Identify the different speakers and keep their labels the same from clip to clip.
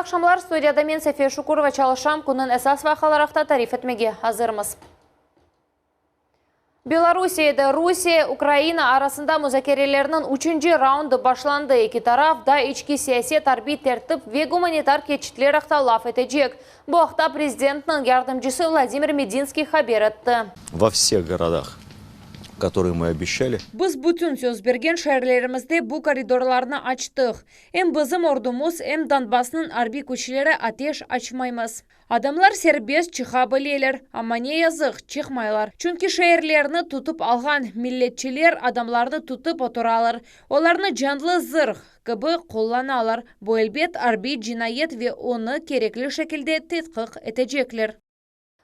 Speaker 1: aqşamlar, studiyada men, Safiye Şukurova, çalışam, künniñ esas vaqiaları aqta tarif etmege azırmız. Belarusiyede Rusiye, Ukraina arasında muzakerelerniñ üçünci raundı başlandı. Eki taraf da içki siyaset, arbiy tertip ve gumanitar keçitler aqta laf etecek. Bu aqta prezidentniñ yardımcısı Vladimir Medinskiy haber etti.
Speaker 2: Vo vseh gorodah, kotorıye mı obeşçali.
Speaker 1: Biz bütün söz bergen şeerlerimizde bu koridorlarnı açtıq. Em bizim ordumız, em Donbassnıñ arbiy küçleri ateş açmaymız. Adamlar serbest çıqa bileler, amma ne yazıq, çıqmaylar. Çünki şeerlerni tutıp alğan milletçiler adamlarnı tutıp oturalar, olarnı canlı zırh kibi qullanalar. Bu, elbet, arbiy cinayet ve onı kerekli şekilde tedqiq etecekler.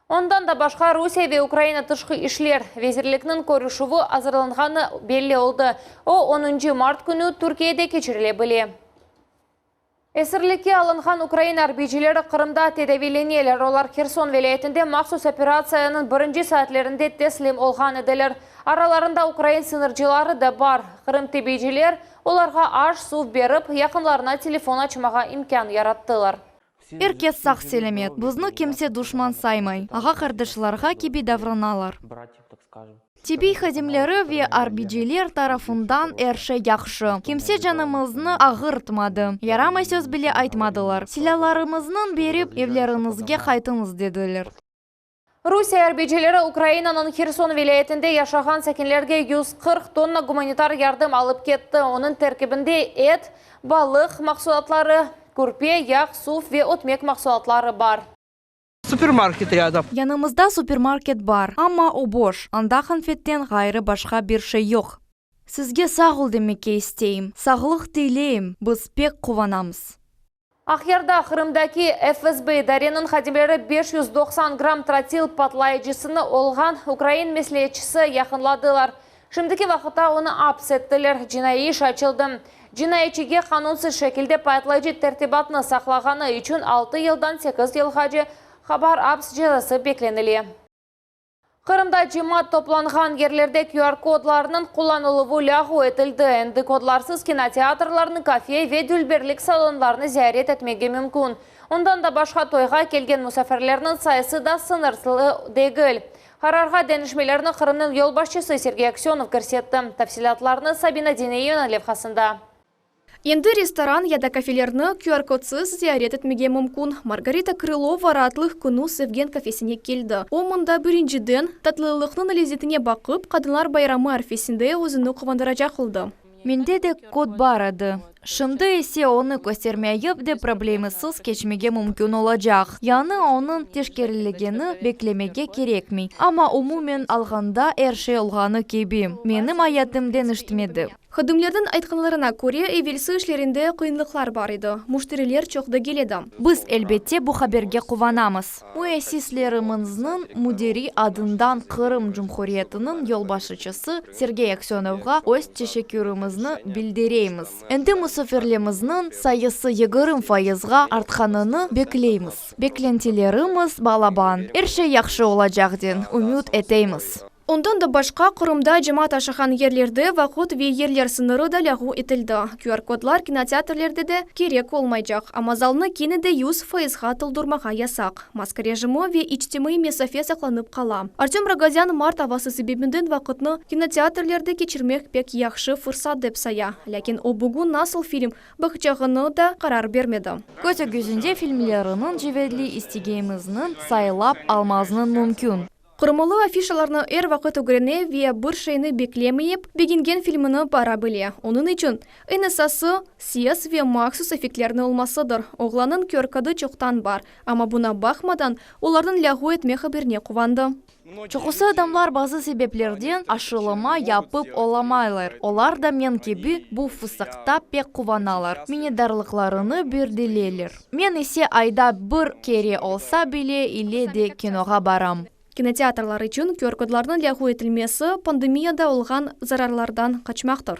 Speaker 1: Ondan da başqa, Rusiye ve Ukraina Tışqı işler vezirlikniñ körüşüvi azırlanğanı belli oldı. O, onuncı mart künü Türkiyede keçirile bile. Esirlikke alınğan ukrain arbiycileri Qırımda tedaviyleneler. Olar Herson vilâyetinde mahsus operatsiyanıñ birinci saatlerinde teslim olğan ediler. Aralarında ukrain sıñırcıları da bar. Qırım tibiyciler olarğa aş, suv berip, yaqınlarına telefon açmağa imkân yarattılar.
Speaker 3: Er kes sağ-selâmet, bizni kimse duşman saymay, ağa-qardaşlarğa kibi davranalar. Tibbiy hadimleri ve arbiciler tarafından er şey yahşı. Kimse canımıznı ağırtmadı, yaramay söz bile aytmadılar. Silâlarımıznı berip, evleriñizge qaytıñız, dediler.
Speaker 1: Rusiye arbicileri Ukrainanıñ Herson vilâyetinde yaşağan sakinlerge 140 tonna gumanitar yardım alıp ketti. Onıñ terkibinde et, balıq mahsulatları, kürpe, yağ, suv ve ötmek mahsulatları bar.
Speaker 4: Supermarket râdom.
Speaker 3: Yanımızda supermarket bar, amma o boş, anda qanfetten ğayrı başqa bir şey yoq. Sizge sağ ol demekke isteyim, sağlıq tileyim, biz pek quvanamız.
Speaker 1: Aqyarda Qırımdaki FSB idareniñ hadimleri 590 gramm trotil patlayıcısını olğan ukrain mesleatçısı yaqınladılar. Şimdiki vaqıtta onı aps ettiler, cinaiy iş açıldı. Cinayetçige qanunsız şekilde patlayıcı tertibatnı saqlağanı içün altı yıldan sekiz yılğace qabar aps cezası beklenile. Qırımda cemaat toplanğan yerlerde QR-kodlarnıñ qullanıluvı lâğu etildi. Endi kodlarsız kinoteatrlarnı, kafe ve dülberlik salonlarını ziyaret etmege mümkün. Ondan da başqa toyğa kelgen musafirlerniñ sayısı da sıñırlı degil. Qararğa deñişmelerni Qırımnıñ yolbaşçısı Sergey Aksönov kirsetti. Tafsilâtlarnı Sabina Dineyevniñ levhasında.
Speaker 5: Endi restoran ya da kafelerni QR-kodsız ziyaret etmege mümkün. Margarita Krılova raatlıq künü sevgen kafesine keldi. O, mında birinciden, tatlılıqnıñ lezetine baqıp, Qadınlar bayramı arfesinde özüni quvandıracaq oldı.
Speaker 3: Mende de kod bar edi. Şimdi ise onı köstermeyip de problemasız keçmege mümkün olacaq. Yañı onıñ teşkeriligini beklemege kerekmey. Amma umumen alğanda er şey olğanı kibi. Menim ayatım deñişmedi.
Speaker 5: Hadimlerniñ aytqanlarına köre, evelsi işlerinde qıyınlıqlar bar edi, müşteriler çoq degil edi.
Speaker 3: Biz, elbette, bu haberge quvanamız. Müessislerimizniñ müdiri adından Qırım Cumhuriyetiniñ yolbaşçısı Sergey Aksönovğa öz teşekkürimizni bildireymiz. Endi musafirlemizniñ sayısı 20 fayızğa artqanını bekleymiz. Beklentilerimiz balaban, er şey yahşı olacaq den ümüt eteymiz.
Speaker 5: Ondan da başqa, Qırımda cemaat aşağan yerlerde vaqıt ve yerler sıñırı da lâğu etildi. QR-kodlar kinoteatrlerde de kerek olmaycaq, amma zalnı kene de yüz fayızğa toldurmağa yasaq. Maska rejimi ve içtimaiy mesafe saqlanıp qala. Artöm Rogozân mart avası sebebinden vaqıtnı kinoteatrlerde keçirmek pek yahşı fırsat dep saya, lâkin o bugün nasıl film baqacağını da qarar bermedi.
Speaker 3: Köz ögüzünde filmleriniñ cedveli istegeyimizniñ saylap almaznıñ mümkün.
Speaker 5: Qırımlı afişalarnı er vaqıt ögrene ve bir şeyni beklemeyip, begengen filmini bara bile. Onıñ içün, eñ esası, ses ve mahsus effektlerniñ olmasıdır. Oğlannıñ QR-kodı çoqtan bar, amma buña baqmadan, olarnıñ lâğu etme haberine quvandı.
Speaker 3: Çoqusı adamlar bazı sebeplerden aşılama yapıp olamaylar. Olar da men kibi bu fırsatqa pek quvanalar, minnetdarlıqlarını bildireler. Men ise ayda bir kere olsa bile ile de kinoğa baram.
Speaker 5: Kinoteatrlar içün QR-kodlarnıñ lâğu etilmesi, pandemiyada olğan zararlardan qaçmaqtır.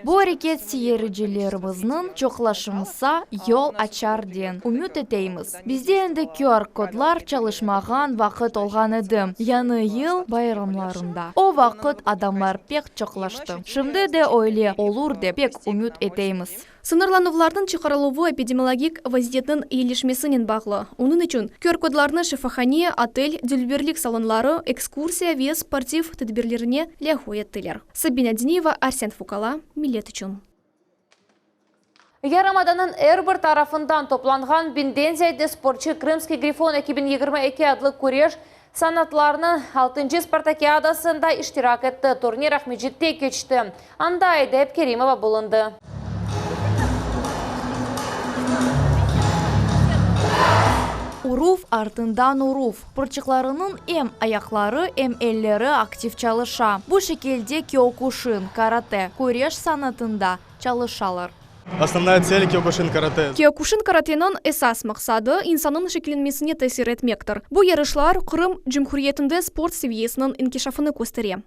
Speaker 3: Bu areket seyircilerimizniñ çoqlaşımısa yol açar den ümüt eteymiz. Bizde endi QR-kodlar çalışmağan vaqıt olğan edi, Yañı yıl bayramlarında. O vaqıt adamlar pek çoqlaştı. Şimdi de öyle olur dep pek ümüt eteymiz.
Speaker 5: Sıñırlanuvlarnıñ çıqarıluvı epidemiologik vaziyetniñ eyilişmesinen bağlı. Onıñ içün QR-kodlarnı şifahane, otel, dülberlik salonları, ekskursiya ve sportiv tedbirlerine lâğu ettiler. Sabina Diniyeva, Arsen Fukala, Millet içün.
Speaker 1: Yarımadanıñ er bir tarafından toplanğan biñden ziyade sportçı Krımskiy grifon 2022 adlı küreş sanatlarınıñ altıncı spartakiadasında iştirak etti. Turnir Aqmescitte keçti. Anda Ayda Ebkerimova bulundı.
Speaker 3: Uruv artından uruv. Sportçılarnıñ em ayaqları, em elleri aktiv çalışa. Bu şekilde kiokushın karate, küreş sanatında çalışalar.
Speaker 6: Основная цель киокушин карате.
Speaker 5: Kiokushın karateniñ esas maqsadı, insannıñ şekillenmesine tesir etmektir. Bu yarışlar Qırım Cumhuriyetinde sport seviyesiniñ inkişafını köstere.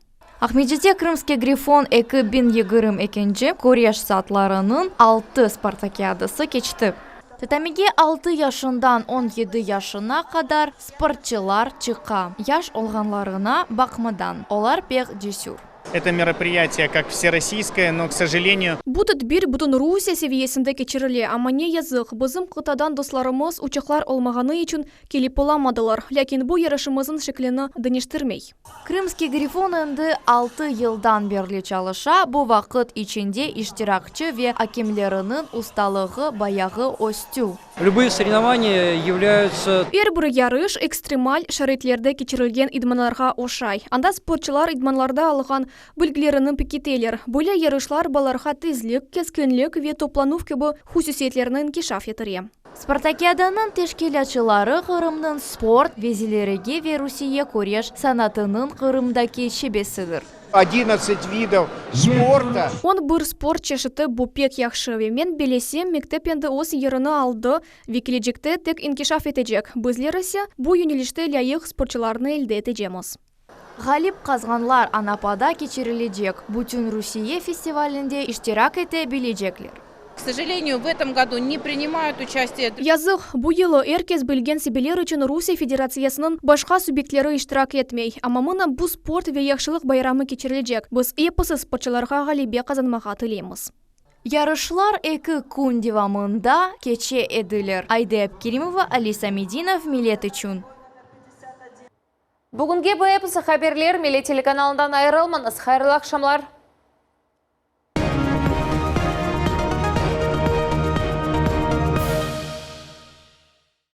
Speaker 3: Aqmescitte Krımskiy grifon 2022 küreş saatlarınıñ altı spartakiadası keçti. Tatamige altı yaşından 17 yaşına qadar sportçılar çıqa. Yaş olğanlarına baqmadan, olar pek cesür.
Speaker 7: Это мероприятие как всероссийское, но, к сожалению,
Speaker 5: Bu tedbir bütün Rusiye seviyesinde keçirile, amma ne yazıq, bizim qıtadan dostlarımız uçaqlar olmağanı içün kelip olamadılar. Lâkin bu yarışımıznıñ şeklini deñiştirmey.
Speaker 3: Krımskiy grifon endi altı yıldan berli çalışa, bu vaqıt içinde iştirakçi ve akemleriniñ ustalığı bayağı östü.
Speaker 8: Любые соревнования являются
Speaker 5: Er bir yarış ekstremal şaraitlerde keçirilgen idmanlarğa oşay. Anda sportçılar idmanlarda alğan bilgilerini pekiteler. Böyle yarışlar balalarğa tezlik, keskinlik ve toplanuv kibi hususiyetlerni inkişaf ettire.
Speaker 3: Spartakiadanıñ teşkilâtçıları Qırımnıñ sport vezirligi ve Rusiye küreş sanatınıñ Qırımdaki şubesidir.
Speaker 9: 11 видов спорта.
Speaker 5: 11 sport çeşiti bu pek yahşı ve men bellesem, mektep endi öz yerini aldı ve kelecekte tek inkişaf etecek. Bizler ise bu yönelişte lâyıq sportçılarnı elde etecekmiz.
Speaker 3: Ğalip qazanğanlar Anapada keçirilecek Bütün Rusiye festivalinde iştirak ete bilecekler.
Speaker 10: К сожалению, в этом году не принимают участие
Speaker 5: Yazıq, bu yılı er kes bilgen sebepler içün Rusiye Federatsiyasınıñ başqa subyektleri iştirak etmey. Amma mına bu sport ve yahşılıq bayramı keçirilecek. Biz episi sportçılarğa ğalebe qazanmağa tileymiz.
Speaker 3: Yarışlar eki kün devamında keçe ediler. Ayda Abkerimova, Alisa Medinov, Millet içün.
Speaker 1: Bugünge bu episi haberler Millet telekanalından ayırılmañız. Hayırlı aqşamlar.